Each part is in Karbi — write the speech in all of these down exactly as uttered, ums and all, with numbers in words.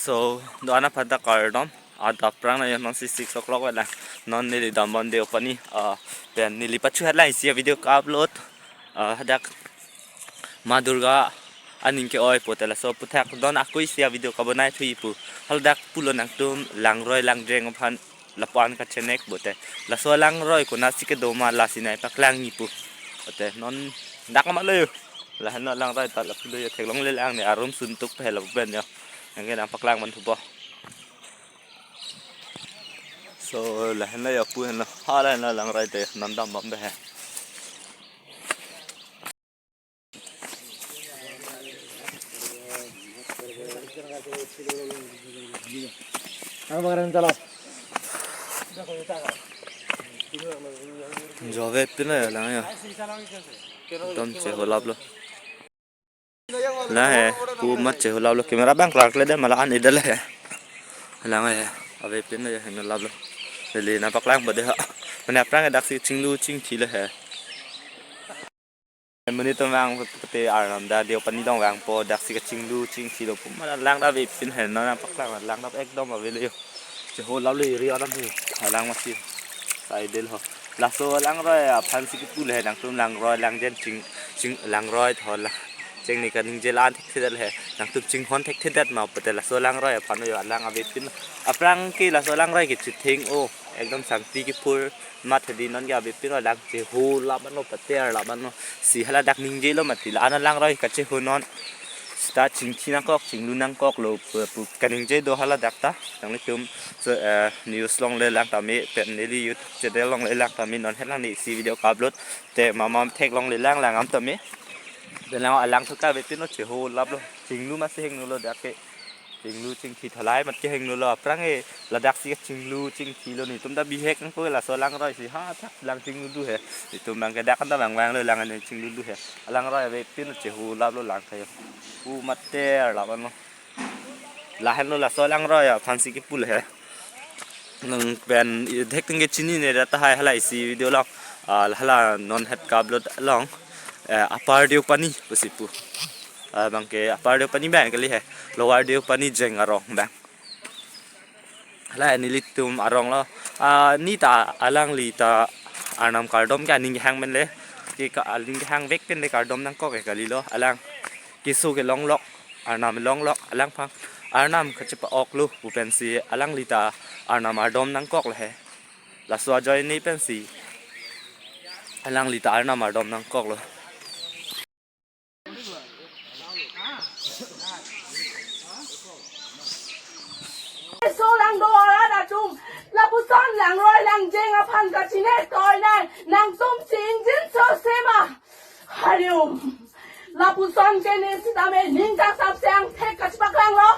So, do-an aphan ta kardom. Adap aphrang na yo, non si six o'clock wala. Non neli dambom Deopani, ah, pen neli pachu headline si video ka-upload. Ah, hadak Ma Durga aning ke-oi pute laso aputhak don akui si video kabonai thuji pu. Haladak pulo nangtum langroi langjeng aphan lapu-an kachenek pute. Laso langroi konatsi kedo ma lasi nangpaklangji pu. Pute non dak ma lo yo. Lahenlo langroi ta lapulo yo, theklongle lang ne arum suntuk pe lapu pen yo. Nangke nangpaklang man thupo. So lahenlo yo pu henlo. Halahenlo langroi te non dambom be he. Jove pina ya lang ya. Ekdom cheholaplo. La he, pu mat cheholaplo. Camera bang klar kle de mala an idel he. Lang he. Ave pina ya henolaplo. Neli nangpaklang bade ha. Mane aphrang daksi chinglu chingthi le he. Monit atum vang pute arnam dak Deopani along vangpo, daksi kachinglu chingthilo pu ma lang dak avepin he, non nangpaklang lang dak ekdom avelo yo. Cheholaplo iri alam he. Alang masi saidel ho. Laso langroi aphan si kipu le he, nangtum langroi langjeng ching ching langroi thola. Cheng ni kaningje la-an thekthedet le he. Nangtum chinghon thekthedet ma pute laso langroi aphan yo, alang avepin. Aphrang ke laso langroi ke chitheng o. Ekdom sangpi kiphur mat hedi, non ke avepin alang cheholap anlo, pater lap anlo. Si haladak ningjelo mati la-an alangroi kacheho non. Sita chingthi nangkok, chinglu nangkoklo pu, pu kaningje do haladak ta. Nanglitum so, eh, news along le lang tame, pen neli YouTube channel along le lang tame, non helang ne si video ka-upload. Te mama theklongle lang lang am tame. Pen lang alang thu ka avepinlo, cheholaplo. Chinglu masi hingno lo dak ke. Chinglu chingthi thalai mat ke hingno lo aphrang he, ladak si chinglu chingthilo, netum ta bihek nangpo laso langroi si ha thak lang chinglu du he. Netum bang ke dak an ta bang vanglo lang ne chinglu du he. Alangroi avepin cheholaplo lang kayo. Pu mater lap anlo. Lahenlo laso langroi aphan si kipu le he. Nang pen thektheng ke chinine dak tahai halai si video along. Ah, hala non het ka-upload along. Eh, Upper Deopani pusi pu. Ah, bang ke Upper Deopani bang kali he. Lower Deopani jeng arong bang. Hala nelitum arong lo. Ah, ne ta alangli ta arnam kardom ke aning hang pen le. Ke ka aning hang vek pen le kardom nangkok ke kalilo. Alang keso kelonglok, arnam longlok, alangphan arnam kachepa-oklo pu pensi alangli ta arnam ardom nangkok le he. Laso ajoine pensi alangli ta arnam ardom nangkoklo. So lang do arat atum, lapuson langroi langjeng aphan kachinek toinai, nangtum si ingjinso sema. Hari Om. Lapuson ke ne sitame ning kangsam sang thek kachepaklang lo.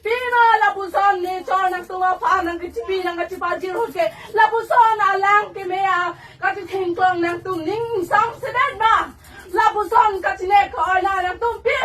Pima lapuson ne chor nangtum aphan nangkachipi nangkachipajir ahut ke, lapuson alang keme a kachithengklong nangtum ning samsedet ma. Lapuson kachinek ka-oina nangtum pir